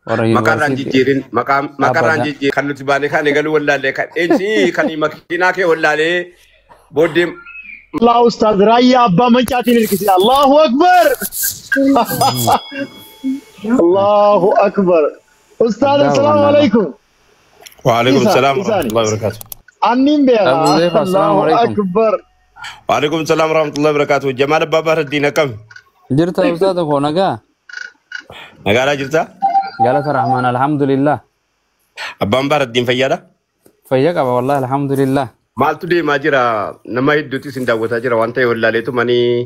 Warra Maqaarraan yuunivarsiitii jijjiirin maqaarraan dhaabbata. Jijjiirin kan nuti baane kan eegaluu wallaalee kan eensi kan makiinaa kee wallaalee booddee. Allah Ustaz Raayyaa Abbaa Mancaatiin hirkise. Allahu Akbar! Allahu Akbar! Ustaz, Addaa assalaamu waan nama. alaikum. وعليكم Isa, السلام ورحمة isaani. الله وبركاته. Annin Abu beeka. Huzaifa, assalaamu Allahu alaikum. Akbar. وعليكم السلام ورحمة الله وبركاته. جمال بابا الدين كم؟ Jirta ustaada koo nagaa? نقالا جرتا؟ Galata Rahmaan, alhamdulillah. أبان بار الدين فيادا؟ Fayya qaba wallahi, alhamdulillah. Maaltu deemaa jira? Nama hedduutu isin daawwataa jira waan ta'eef wallaaleetu manii.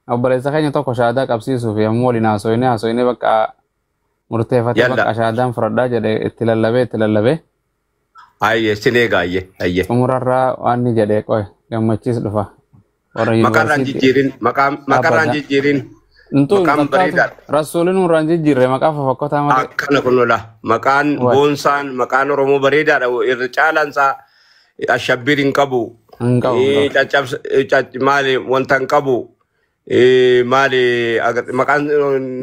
Obboleessa keenya tokko shaadaa qabsiisuuf yommuu waliin haasofne bakka murteeffatee Yalla. bakka shaadaan fudhadhaa jedhe itti lallabee itti lallabee Ayyee sin eega ayyee ayyee. Xumurarraa waan inni jedhe qoy gammachiis dhufa. Warra Maqaarraan yuunivarsiitii jijjiirin maqaarraan dhaabbata. Jijjiirin Intuu hin maqaan fakkaatu bareedaadha. rasuulli nurraan jijjiirre maqaa fofokkotaa malee. Akkana kunuula maqaan Waay boonsaan maqaan Oromoo bareedaadha irra caalaan isaa ashabbiir hin qabu. Hin qabu hin qabu. Caccabsa maali wanta hin qabu. Maali maqaan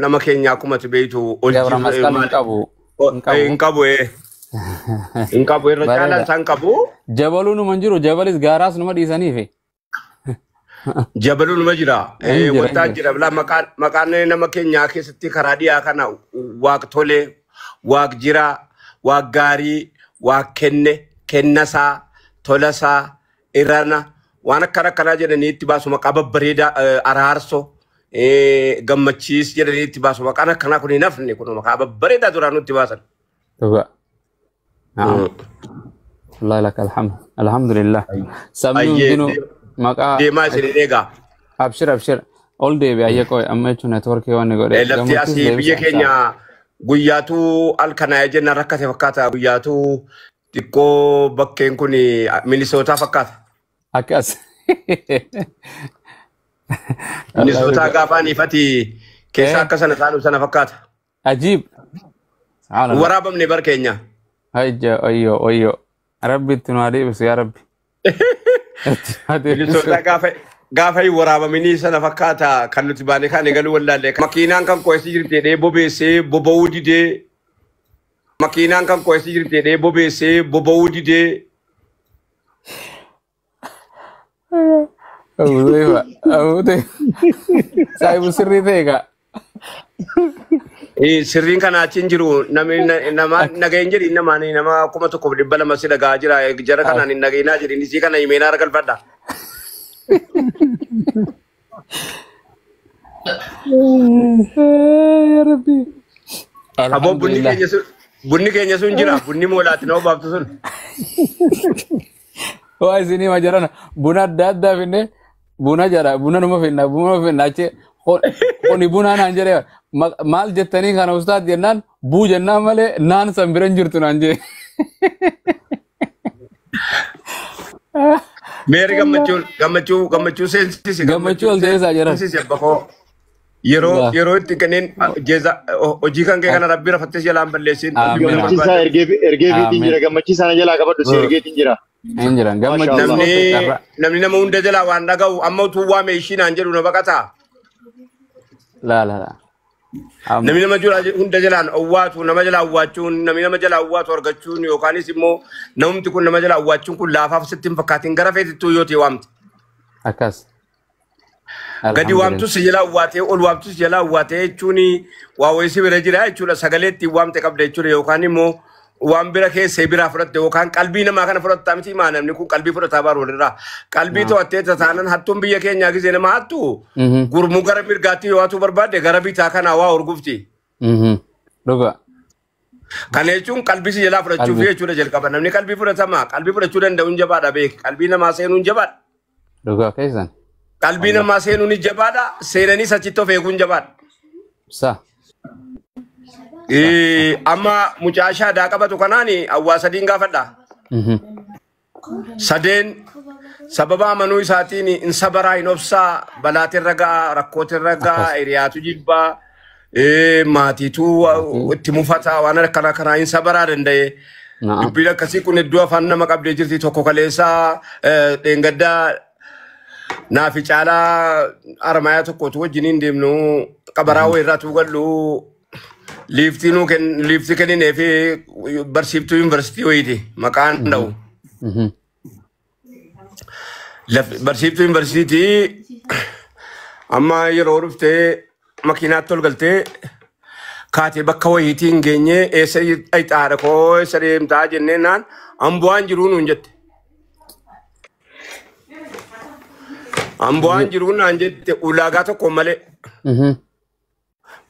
nama keenya akkuma ati beektu ol Gabra jirru masqal hin maali qabu hin qabu. Hin qabu hin qabu irra caalaan Bareeda. isaa hin qabu. Jabaluu numa hin jiru, jabalis gaaraas numa dhiisaniifi. Jabaluun numa jira. Hin jira hin Wanta jira. Jira bilaa maqaan nama keenyaa keessatti karaa dhiyaa kana waaq tolee, waaq jiraa, waaq gaarii, waaq kenne, kennasaa, tolasaa, irana waan akkana akkanaa jedhanii itti baasu maqaa babbareedaa araarso gammachiis jedhanii itti baasu maqaan akkanaa kun hin hafne kun maqaa babbareedaa duraan nutti baasan. Dhuga. Naam. Wallahi laka alhamd. Alhamdulillah. Sabni Ayyee hundinuu maqaa deemaa isin eegaa. Abshir abshir. Ol deebi ayyee qoy amma jechuun networkii waan inni godhe Lafti gammachiis asii biyya deebisa keenya inshallah. Guyyaatu halkanaa jennaan rakkate fakkaata. Guyyaatu xiqqoo bakkeen kun Minisootaa fakkaata. Akkas. Wallahi Minisootaa dhuga. gaafa aniifati keessa akka sana taanu sana fakkaata. Ajiib. Subhanallah. Waraabamne bar keenya. Hayya ayyo ayyo. Rabbi itti nu haa deebisu yaa Rabbi. Itti nu haa deebisu. Minisootaa gaafa hin waraabaminii sana fakkaata kan nuti baane kan eegaluu wallaalle. Makiinaan kan qo'eessi jirti jedhee bobeessee boba'uu didee. Makiinaan kan qo'eessi jirti jedhee bobeessee boba'uu didee. Abu Huzaifa. Abu Huzaifa. Saahibu sirrii ta'e egaa. Sirriin kana achi hin jiru namni nama nagayin jedhi namaan nama 1200 si dhagaa jira jara kanaan hin nagayinaa jedhin isii kana himeenaa argalfadha. Yaa Rabbi. Aboo bunni Alhamdulillah. Keenya sun bunni keenya sun jira bunni moolaatti nama baaftu sun. Waa isinii ma jarana buna adda addaa finne buna jara buna numa finna buna finna achi kuni buna naan jedhee maal jettanii kana ustaad jennaan buu jennaan malee naan san bira hin jirtu naan jedhe. Meeri gammachuu gammachuu gammachuu seensisi Gammachuu ol deebisaa jiran. Seensisi abba koo yeroo yeroo itti kenneen jeeza hojii kan kee kana rabbi rafattee jalaan balleessin. Amiin. Gammachiisaa ergeefiitiin Amiin. Jira. Gammachiisaa na jalaa qabadhu si ergeetiin jira. Hin jiran Maasha gammachiis Allah. Namni kottu carraa. Namni nama hunda jalaa waan dhaga'u amma utuu waame ishii naan jedhu na baqataa. Laa laa laa. Amma Namni nama jala hunda jalaan owwaatu nama jala owwaachuun namni nama jala owwaatu argachuun yookaanis immoo namumti kun nama jala owwaachuun kun laafaaf sitti hin fakkaatin gara feetittuu yoo ta'e waamte. Akkas. Gadi Alhamdulillah. waamtus si jala owwaatee ol waamtus si jala owwaatee jechuun waa wayii si bira jira jechuudha sagalee ittiin waamte qabda jechuudha yookaan immoo waan bira keessee biraa fudhatte yookaan qalbii namaa kana fudhattaa miti maa namni kun qalbii fudhataa baaru walirraa. Qalbii Naam. to'attee tataanan hattuun biyya keenyaa gisee nama hattu Mhm. gurmuu gara mirgaatti yoo hatuu barbaadde gara bitaa kanaa waa horgufti. Mhm. Dhuga. Kana jechuun qalbii si jalaa fudhachuuf Qalbii. Jechuudha jalqaba. Namni qalbii fudhatama. Qalbii fudhachuu danda'u hin jabaadha beek. Qalbii namaa seenuun jabaadha. Dhuga keessan. Qalbii Wallah. namaa seenuun ni jabaadha. Seenanii achitti of eeguun jabaadha. Sa. Sa. Amma mucaa shaadaa qabatu kanaan hawaa sadiin gaafadha. Mhm. Sadeen sababa amanuu isaatiin hin sabaraa hin obsaa balaatirra ga'a rakkootirra ga'a Akkas. Hiriyaatu jibbaa maatiitu Maatii. Itti mufataa waan akkana kanaa hin sabaraa danda'e. Na'am. Dubbiin akkasii kun iddoo afaan nama qabdee jirti tokko kaleessaa dheengaddaa. Naafi caalaa armaayaa tokkotu wajjiniin deemnu qabaraa wayirraa tuugallu liiftii nuu liiftii kenninee fi barsiiftuu yuunivarsiitii wayiiti maqaan dha'u. Barsiiftuu yuunivarsiitii amma yeroo dhuftee makiinaatti ol galtee kaatee bakka wayiitii hin geenye eessa dhayxaadha koo eessa deemtaa jennee naan ambu'aan jiruu nuun jette. Ambu'aan jiruu naan jette ulaagaa tokko malee.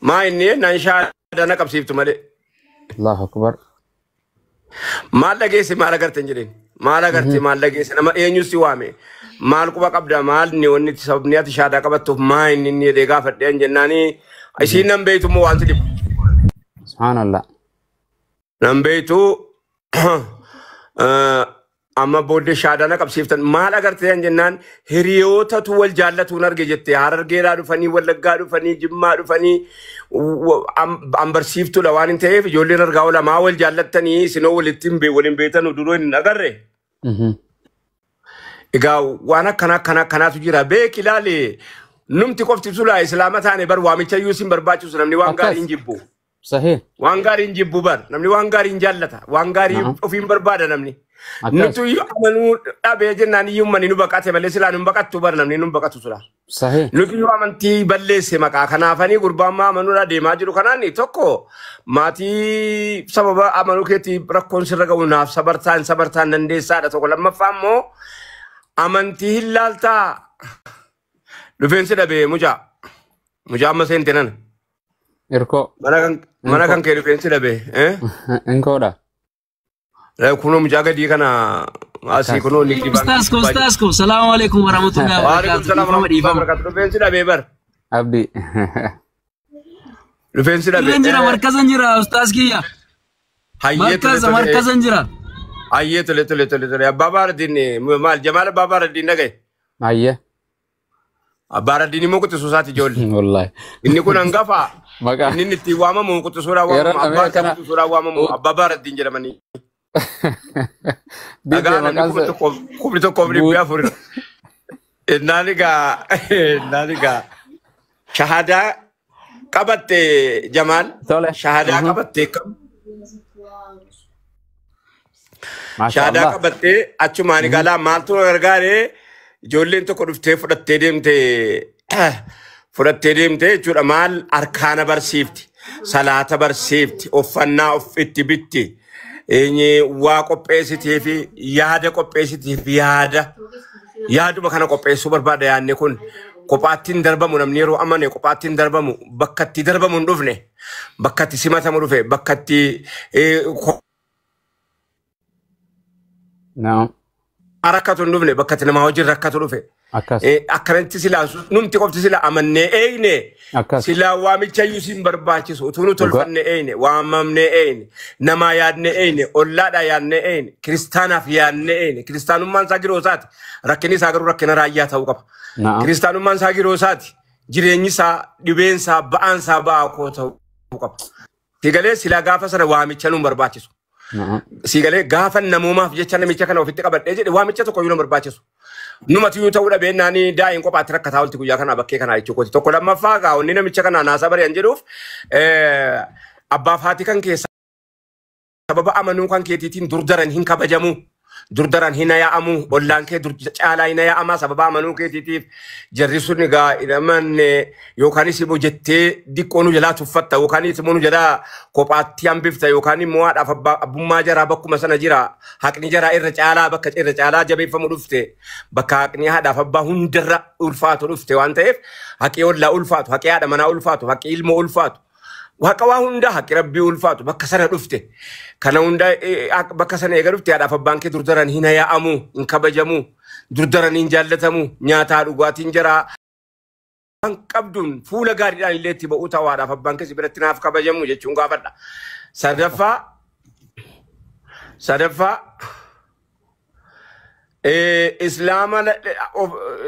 Maa inni naan shaadaa na qabsiiftu malee. Allahu akbar. Maal dhageesse maal agarte hin jedheen. Maal agarte maal dhageesse nama eenyu si waame. Maal quba qabda maal inni wanni sababni ati shaadaa qabattuuf maa inni inni jedhee gaafadhe hin jennaani isiin nan beeytu immoo waan si dhibu. Subhanallah. Nan beeytu amma booddee shaadaa na qabsiiftan maal agartee hin jennaan hiriyootatu wal jaallatuun arge jette Harargeedhaa dhufanii Wallaggaa dhufanii Jimmaa dhufanii an barsiiftuudha waan hin ta'eef ijoolleen argaa oola maa wal jaallattanii isinoo walitti hin waliin beektan duruu hin agarre. Egaa waan akkana akkana akkanaatu jira beeki ilaali numti qofti sulaa islaama taane bar waamicha iyyuu sin barbaachisu namni waan gaarii hin jibbu. Sahih. Waan gaarii hin jibbu bar namni waan gaarii hin jaallata waan gaarii ofiin barbaada namni. Nuti iyyuu amanuu dhabee jennaan iyyuu manni nu baqate malee silaa nu baqattu bar namni nu baqatu silaa. Sahih. Nuti iyyuu amantii balleesse maqaa kanaafanii gurbaan maa amanuudhaa deemaa jiru kanaan tokko maatii sababa amanuu keetii rakkoon sirra ga'u naaf sabartaan sabartaan dandeessaadha tokko lammaffaa immoo amantii hin laaltaa dhufeensi dhabee mucaa mucaa amma seente nana. Irko. Mana kan kee dhufeensi dhabee. Inkoodha. Kunoo mucaa gadii kana asii kunoo ni dhibaan. Ustaas ko, ustaas ko, salaamu alaikum warahmatullahi Waalaikum wabarakatuh. salaam Dhiifama, warahmatullahi dhiifama. wabarakatuh. Dhufeensi dhabee bar. Abdi. Dhufeensi dhabee. Irran jira, markazan jira, ustaas kiyya. Hayyee tole Markaza, tole. markazan jira. Hayyee tole tole tole tole. Abbaa Baaraddiin maal Jamaal Abbaa Baaraddiin dhagaye. Hayyee. Abbaa Baaraddiin immoo quxisuu isaati ijoollee. Wallahi. Inni kun hangafa. Maqaa. Inni inni ittiin waamamu quxisuudhaan Yeroo waamamu. Abbaa isaa dhamee kana. quxisuudhaan waamamu. Abbaa Baaraddiin jedhamanii. Didde Dhagaa namni maqaan kuma tokkoof kumni tokkoof dhibbi afur. Innaan egaa innaan egaa shahadaa qabatte Jamaal. Tole. Shahadaa qabatte kam? Masha Shahadaa Allah. qabattee achumaan galaa maaltu na gargaaree ijoolleen tokko dhuftee fudhattee deemte fudhattee deemte jechuudha maal arkaana barsiifti salaata barsiifti uffannaa of itti bitti eenye waa qopheessitii fi yaada qopheessitii fi yaada yaaduma kana qopheessuu barbaada yaadni kun kophaatti hin darbamu namni yeroo amane kophaatti hin darbamu bakka itti darbamu hin dhufne bakka itti simatamu dhufe bakka itti No. rakkatu hin dhufne bakka itti namaa wajjin rakkatu dhufe. Akkas. Akkanatti silaa numti qofti sila amannee eegne Akkas. silaa waamicha iyyuu siin barbaachisu utuu nu tolfanne eegne waamamnee eegne namaa yaadne eegne ollaadhaa yaadne eegne kiristaanaaf yaadne eegne kiristaanummaan isaa giroo isaati rakkinni isaa garuu rakkina raayyaa ta'uu qaba. Na'am. Kiristaanummaan isaa giroo isaati jireenyi isaa dhibeen isaa ba'aan isaa ba'aa koo ta'uu qaba. Sigalee silaa gaafa sana waamicha nu barbaachisu. Na'am. Sigalee gaafa namoomaaf jecha namicha kana ofitti qabadhee jedhe waamicha tokko iyyuu nu barbaachisu. Numati iyyuu ta'uu dhabee naani daa'in kophaatti rakkataa olti guyyaa kanaa bakkee kanaa jechuudha. Tokko lammaffaa gaa onni namicha kanaa naasaa bari'an jedhuuf abbaaf haati kan keessa sababa amanuu kan keetiitiin durdaran hin kabajamu. Durdaran hin yaa'amu. Ollaan kee caalaa hin yaa'ama. Sababa amanuu keetiitiif jarri sun egaa hin amanne yookaanis immoo jettee diqqoo nu jalaa tuffatta yookaanis immoo nu jalaa kophaatti hambifta yookaan immoo haadhaaf abbummaa jaraa bakkuma sana jira. Haqni jaraa irra caalaa bakka irra caalaa jabeeffamu dhufte bakka haqni haadhaaf abbaa hundarra ulfaatu dhufte waan ta'eef haqi ollaa ulfaatu, haqi haadha manaa ulfaatu, haqi ilmoo ulfaatu. Haqa waa hundaa haqi rabbii ulfaatu bakka sana dhufte. Kana hunda bakka sana eega dhufte haadhaaf abbaan kee durdaran hin yaa'amu, hin kabajamu, durdaran hin jaallatamu, nyaataa dhugaatiin jaraa. Waan qabduun fuula gaariidhaan illee itti ba'uu ta'uu haadhaaf abbaan kee si biratti naaf kabajamu jechuun gaafadha. Sadaffaa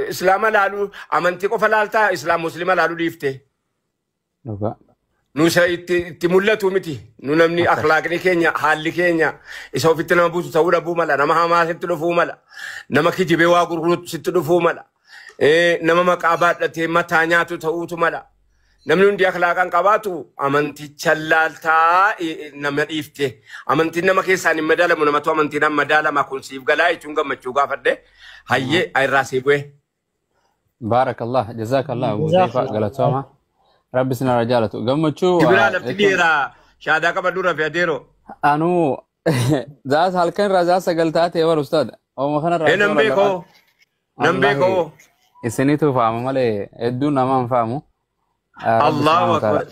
islaama laaluu amantii qofa laaltaa islaam muslima laaluu dhiifte. Dhugaa. Nu isa itti mul'atu miti. Nu namni akhlaaqni keenya haalli keenya isa ofitti nama buusu ta'uu dhabuu mala. Nama hamaa sitti dhufuu mala. Nama kijibee waa gurgurutu sitti dhufuu mala. Nama maqaa baadhatee mataa nyaatu ta'uutu mala. Namni hundi akhlaaqaan qabaatu amanticha laaltaa nama dhiifte. Amantiin nama keessaan hin madaalamu namatu amantiin madaalama kun siif galaa jechuun gammachuu gaafadhe. Hayyee irraa sii bu'e. Baarakallah jazakallah Abu Huzaifa galatooma. Rabbi isin irraa jaalatu. Gammachuu Sibiraa lafti dheeraa shaadaa qabadhu rafi adeero. Anuu zaas halkan irraa zaas 9 taatee bar ustaad. Ooma kanarraa Nan beekoo. Nan beekoo. Isinitu faama malee hedduun namaa hin faamu. Allahu akbar.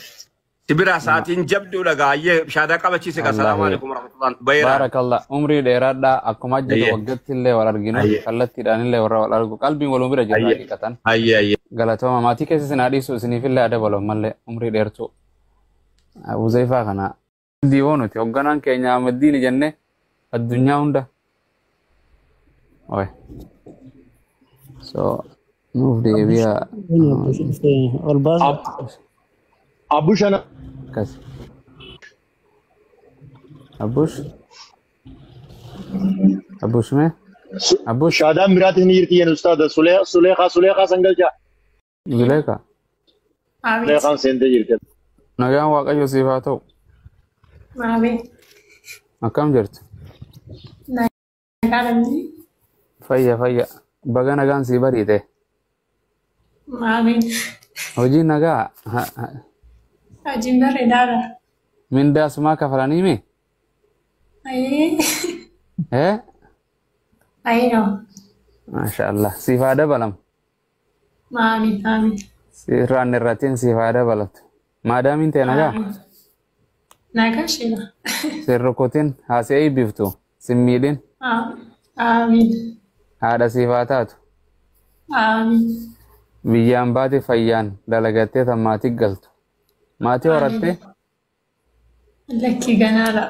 Sibiraa sa'aatiin jabduudha gaayyee shaadaa qabachiise gaa salaamu alaikum warahmatullahi bayra. Baarakallah umrii dheeraadhaa akkuma jedhu waggaatti illee wal arginu kallattiidhaan illee warra wal argu qalbiin waluma bira jirra haqiiqatan. Galatooma maatii keessa isin haadhiisu isiniif illee adabalo mallee umrii dheertuu. Huzayfaa kana. Diiwoo nuti hoogganaan keenya Ahmaddiini jennee addunyaa hunda. Oye. So nuuf deebi'a. Ol baasa. Abbush ana. Akkas. Abbush. Abbush mee? Abbush. Shaadaan biraatis ni jirti yen ustaada. Suleeqaa Suleeqaa san galcha. Zuleeqa. Suleeqaan seentee jirti. Nagaan Waaqayyo siif haa ta'u. Amiin. Akkam jirtu? Nagaan. Fayya fayya. Baga nagaan sii bariite. Amiin. Hojiin nagaa. Hojiin bareedaadha. Mindaa sumaa kafalanii mi? Ayee. Eh? Ayee no. Maasha Allah. Siif haa dabalamu. Amiin amiin. Sirraan irrattiin siif haa dabalatu. Maadaamiin ta'e nagaa? Nagaa isheedha. Sin rukutin haasa'ee eebbiftu. Sin miidhin. Amiin. Haadha siif haa taatu. Amiin. Biyyaan baate fayyaan dalagattee tan maatii galtu. Maatii horattee? Lakkii ganaadha.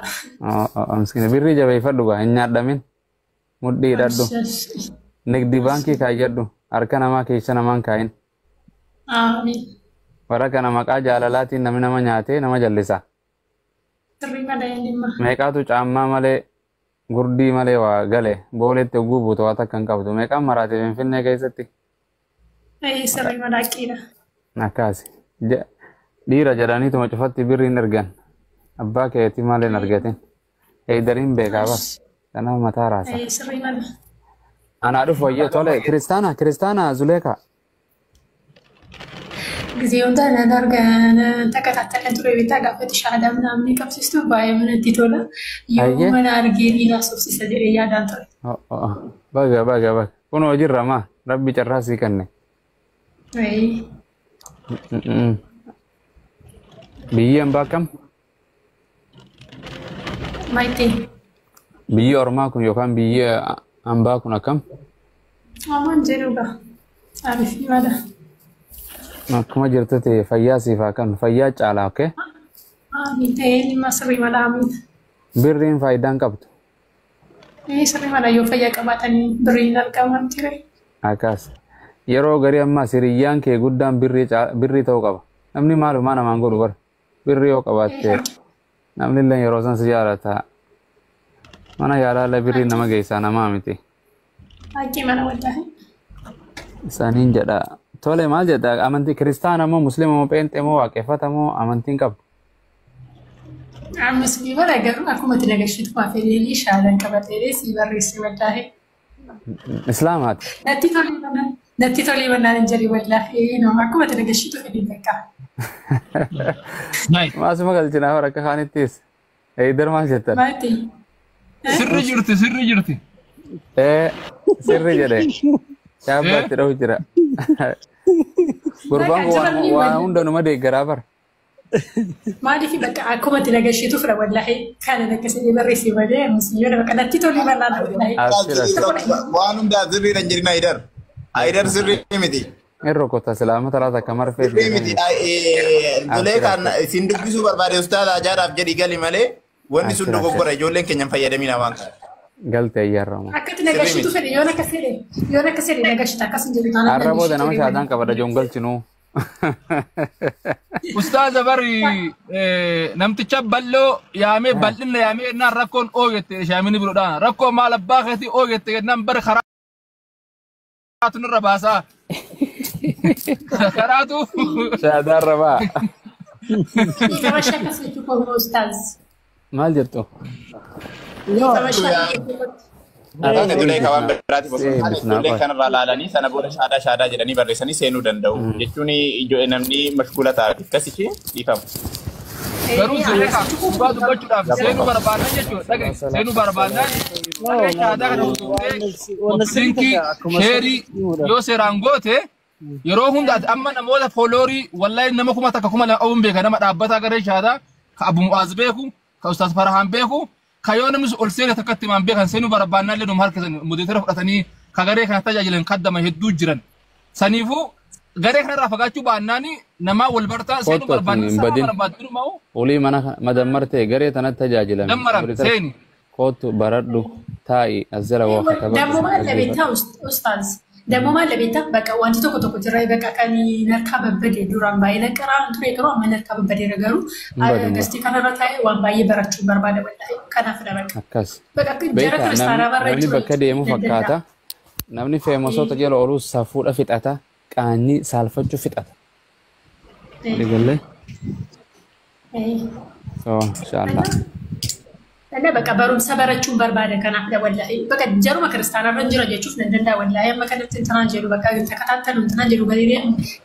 Miskiina birrii jabeeffadhu gaa hin nyaadhamin. Mudhii hidhadhu. Nigdi baankii kaayyadhu. Harka namaa keessa namaan kaayin. Amiin. Warra kana maqaa jaalalaatiin namni nama nyaatee nama jallisa. Sirrii malee dhimma. Meeqaatu caammaa malee gurdii malee waa gale booletti hogguu buutu waa takka hin qabdu. Meeqaan maraate Finfinnee keessatti? Sirrii madaaqiidha. Akkaasi. Dhiira jedhaniituma cufatti birrii hin ergan. Abbaa keetii malee hin argatin. Eedariin beekaa bar. Kanaaf mataa raasa. Sirrii mala. Anaa dhufu wayyee tole kiristaana kiristaana Zuleekaa. ጊዜውን ተከታተለ ture beektaa gaafatti shaadaa ምናምን qabsiistu baay'ee manatti tola. Yoo mana argee ni haasofsiisa jedhee yaadaan ture. Baga baga baga. Kun hojiirra maa rabbi carraa sii kenne. Biyyi hambaa akkam? Maayitee. Biyyi ormaa kun yookaan biyyi hambaa kun akkam? Amaan jedhuudha. Ariif mala. Akkuma jirtu ta'e fayyaa siif haa kennu. Fayyaa caalaa okee? Amiin ta'ee dhimma sirrii mala amiin. Birriin faayidaan qabdu. Sirrii mala yoo fayyaa qabaatanii birriin argaman ture. Akkas. Yeroo garii ammaa hiriyyaan kee guddaan birrii ta'uu qaba. Namni maalumaa namaan godhu bara. Birrii yoo qabaatte namni illee yeroo san si jaalata. Mana yaalaa birriin nama geessaa namaa miti. Haqqi mana wallaahi. Isaaniin jedha. Tole maal jedha amantii kiristaana moo musliima moo pheenxee moo waaqeffata moo amantiin qabdu? Musliima garuu akkuma itti nagashiitu waa fedhii shaadaan qabatee si barreesse wallaahi. Islaamaati. Natti tolee mannaan hin jedhi wallaahi akkuma itti nagashiitu fedhii bakka. Maasuma galchinaa hora akka kaanittis. Eidar maal jettan? Maati. Sirri jirti sirri jirti. Sirri jedhe. Shaabbaatti dhahu jira. Gurbaan kun waa hunda numa deeggaraa bara. Maaliif bakka akkuma itti nagashiitu fira wallaahi kana akkasii barreesse malee musliimota bakka natti tolee mannaan wallaahi. Waan hundaa sirriidha hin jedhin Ayidar. Ayidar sirrii miti. Inni rukkuta silaama talaa takka marfee. Sirrii miti. Tolee kan isin dubbisuu barbaade ustaaza ajaaraaf jedhi gali malee wanni sun dogoggora ijoolleen keenya hin fayyadamina waan kana. Galte ayyaarramu. Akkatti nagashiitu fedhe yoon akkas jedhe yoon akkas jedhe nagashita akkas hin jedhu taanaan. Har'a booda nama shaadaan qabadha joon galchinuu. Ustaaza bari namticha bal'oo yaamee bal'inna yaamee jennaan rakkoon oo jette shaamini biroodhaan rakkoo maal abbaa keetii oo jette jennaan bari karaa Karaatu nurra baasaa. Karaatu. Shaadaa rabaa. Nama shakkas jechuu koo ustaaz. Maal jettu? Nama shakkas. Taate dulee ka waan biraatiif osoo hin taane ijoolleen kanarraa laalanii sana booda shaadaa shaadaa jedhanii barreessanii seenuu danda'u. Jechuun namni mashkuula ta'a akkas ishee dhiifama. Garuu Zuleekaa dhugaa dubbachuudhaaf seenuu barbaannan jechuudha. Dhaga'i seenuu barbaannan dhaga'i shaadaa kana utuftee linkii sheerii yoo seeraan goote yeroo hunda ati amma namoota fooloorii wallahi nama 1000 2000 qabuun beeka nama dhaabbataa garee shaadaa ka Abu Mu'aaz beeku ka Ustaaz Farhaan beeku ka yoo namni ol seene takkatti himaan beekan seenuu barbaannaan illee numa harkisan mudeetara fudhatanii ka garee kana tajaajilan kaddama hedduu jiran. Saniifuu garee kanarraa fagaachuu baannaan namaa wal bartaa seenuu Kottu ati barbaannaan hin sa'a badin. barbaaddu maa'u Olii mana madammartee garee tanatti tajaajilame. dammaram seeni. Kottu baradhu taa'i as jala waa katabadhu Dammoo maal dhaggeeffadhu. dhabeettaa ustaaz? Dammoo maal dhabeettaa? Bakka wanti tokko tokko jira bakka kan narkaa babbade duraan baay'ee naqaraan ture garuu amma narkaa babbadeera garuu Hin badin bara. gastii kanarra taa'ee waan baay'ee barachuu barbaada wallahi kanaaf dha bakka. Akkas. Bakka jara Beekaa kiristaanaa namni barra bakka deemu fakkaata. Namni feemasoota jala ooluu safuudha fixata. Qaanyii saalfachuu fixata. Waliigallee? So inshallah. Danda bakka barumsa barachuun barbaada kanaaf dha wallahi. Bakka jaruma kiristaanaa irra jira jechuuf nan danda'a wallahi. Amma kanatti intanaan jedhu bakka takataattalu intanaan jedhu gadi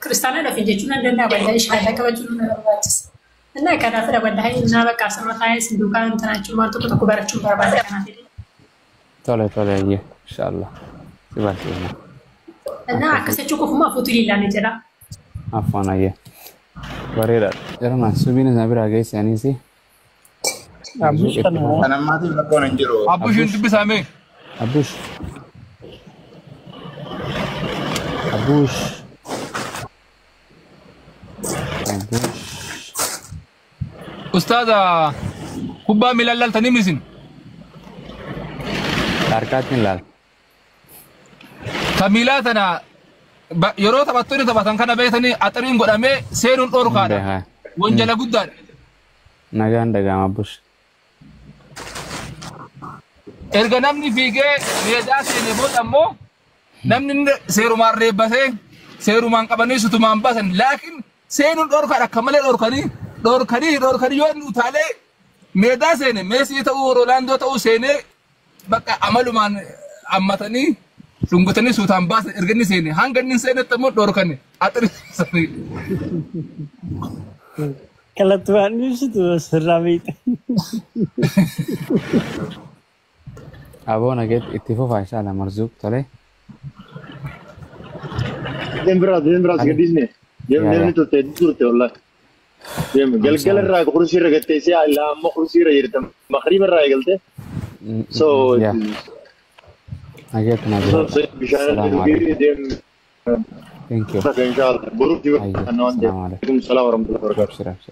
kiristaanaa dhafe jechuun nan danda'a wallahi. Shaadaa kabachuun na barbaachisa. Innaa kanaaf dha wallahi. Innaa bakka asirra taa'ee sinduukaa intanaa jechuun waan tokko tokko barachuun barbaada kanaaf. Tole tole iyyee inshallah. Si barsiifna. Innaa akkas jechuu qofumaa fuutuu liillaanii jedha. Afaan ayyee. Bareedaadha. Jarana subiin isaa biraa geesse aniisi. Abbush kana Kan ammaatiif rakkoon hin jiru. Abbushiin dubbisaame. Abbush. Abbush. Abbush. Ustaaza kubbaa miilaa laaltanii misin. Harkaatti hin laal. Ta miilaa tana yeroo taphattoonni taphatan kana beektanii axiriin godhamee seenuun dhorkaadha. Beekaa. Wanjala guddaadha. Nagaan dhaga'ama Abbush. Erga namni fiigee meedaa seene booda ammoo namni inni seerumaan reebbatee seerumaan qabanii sutumaan baasan laakiin seenuun dhorkaadha akka malee dhorkanii dhorkanii dhorkanii yoo inni utaalee meedaa seene Meesii ta'uu Roonaaldoo ta'uu seenee bakka amalumaan ammatanii dhungatanii suutaan baasan erga inni seene hanga inni hin seenetti ammoo dhorkani axiriisanii. kallattumaan ibsitu sirraa beekta. Aboo nageetti itti fufaa inshallah marzuuq tole. Deem biraa deem biraa si gadhiisne. Deem Yaa deemni yaa. turte turte wallahi. Deem galgala irraa qursii irra gatteessee illaa amma qursii irra jirta. Makriba irraa eegalte. So Yaa nageetti na so jiraadha. bishaan Salaamu dhugee alaikum. deem. Thank you. Inshallah. Boruuf Ayyee. dibannoo waan ta'eef. Salaamu alaikum. Salaam warahmatullahi wabarakatuh. Abshir abshir.